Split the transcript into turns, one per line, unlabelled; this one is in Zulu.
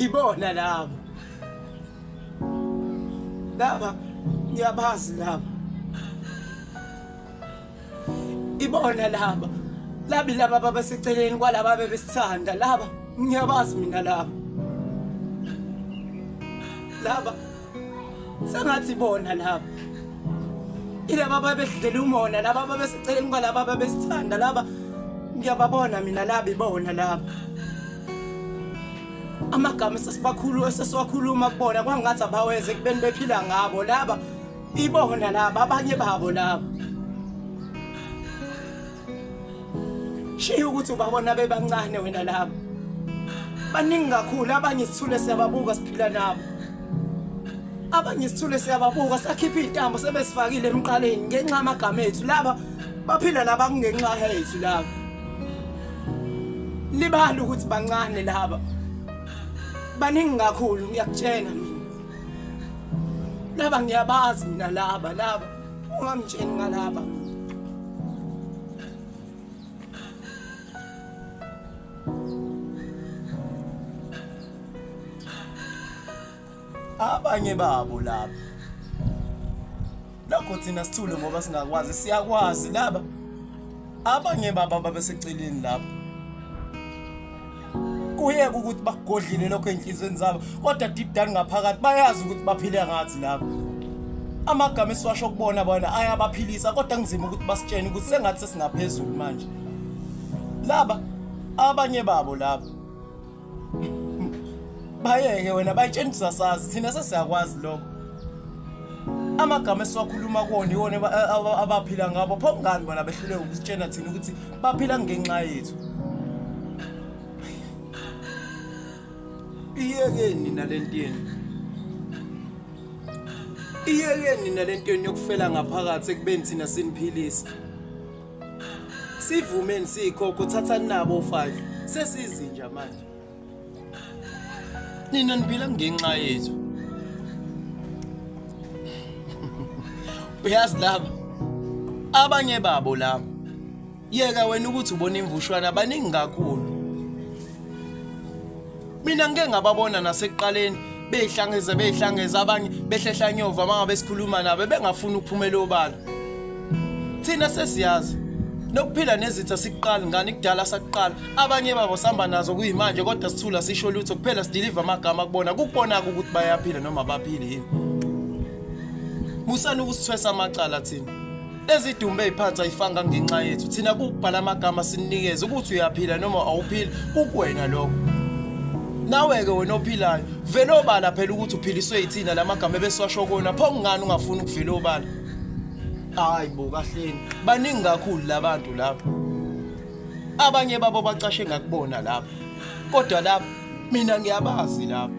Ibona labo. Laba ngiyabazi laba. Ibona laba. Labi laba babeseceleni kwalaba bebesithanda laba ngiyabazi mina laba. Laba sengathi bona laba. Ilaba babedlela umona laba babeseceleni kwalaba babesithanda laba ngiyababona mina laba ibona laba. Amagama esesibakhulu esesiwakhuluma kubona kwangathi abaweze ekubeni bephila ngabo laba ibona laba abanye babo laba. Shiya ukuthi ubabona bebancane wena laba. Baningi kakhulu abanye sithule siyababuka siphila nabo. Abanye sithule siyababuka sakhipha izintambo sebesifakile emqaleni ngenxa yamagama ethu laba baphila laba kungenxa yethu laba. Libala ukuthi bancane laba. Baningi kakhulu ngiyakutshela mina. Laba ngiyabazi mina laba laba ungangitsheli ngalaba. Abanye babo laba. Lokho thina sithule ngoba singakwazi siyakwazi laba. Abanye baba babeseceleni lapho. Kuyeke ukuthi bakugodlile lokho enhlizweni zabo kodwa deep down ngaphakathi bayazi ukuthi baphile ngathi laba. Amagama esiwasho kubona bona ayabaphilisa kodwa kunzima ukuthi basitshene ukuthi sengathi sesingaphezulu manje. Laba abanye babo laba bayeke wena bayitshena ukuthi sasazi thina sesiyakwazi lokho. Amagama esiwakhuluma kuwona iwona abaphila ngabo pho kungani bona behluleka ukusitshena thina ukuthi baphila ngenxa yethu. Iyekeni nina lento yenu. Iyekeni nina lento yenu yokufela ngaphakathi ekubeni thina siniphilisa. Sivumeni siyikhokho thathani nabo o5 sesizinja manje. Nina niphila ngenxa yethu. Uyazi laba abanye babo laba yeka wena ukuthi ubona imvushwana baningi kakhulu. Mina ngike ngababona nasekuqaleni beyihlangeza beyihlangeza abanye behlehla nyova mangabe sikhuluma nabo bengafuni ukuphumela obala. Thina sesiyazi nokuphila nezitha sikuqala ngani kudala sakuqala abanye babo sihamba nazo kuyimanje kodwa sithula sisho lutho kuphela sidiliva amagama kubona kukubona ukuthi bayaphila noma abaphili yini. Musani ukusithwesa amacala thina. Lezi dumbe eziphansi ayifanga ngenxa yethu thina kukubhala amagama sinikeze ukuthi uyaphila noma awuphili kukuwena lokho. Nawe ke wena ophilayo vele obala phela ukuthi uphiliswe yithina lamagama ebesiwasho kona pho kungani ungafuni ukuvela obala. Hayi bo kahleni baningi kakhulu labantu lapha. Abanye babo bacashe ngakubona lapha. Kodwa lapha mina ngiyabazi lapha.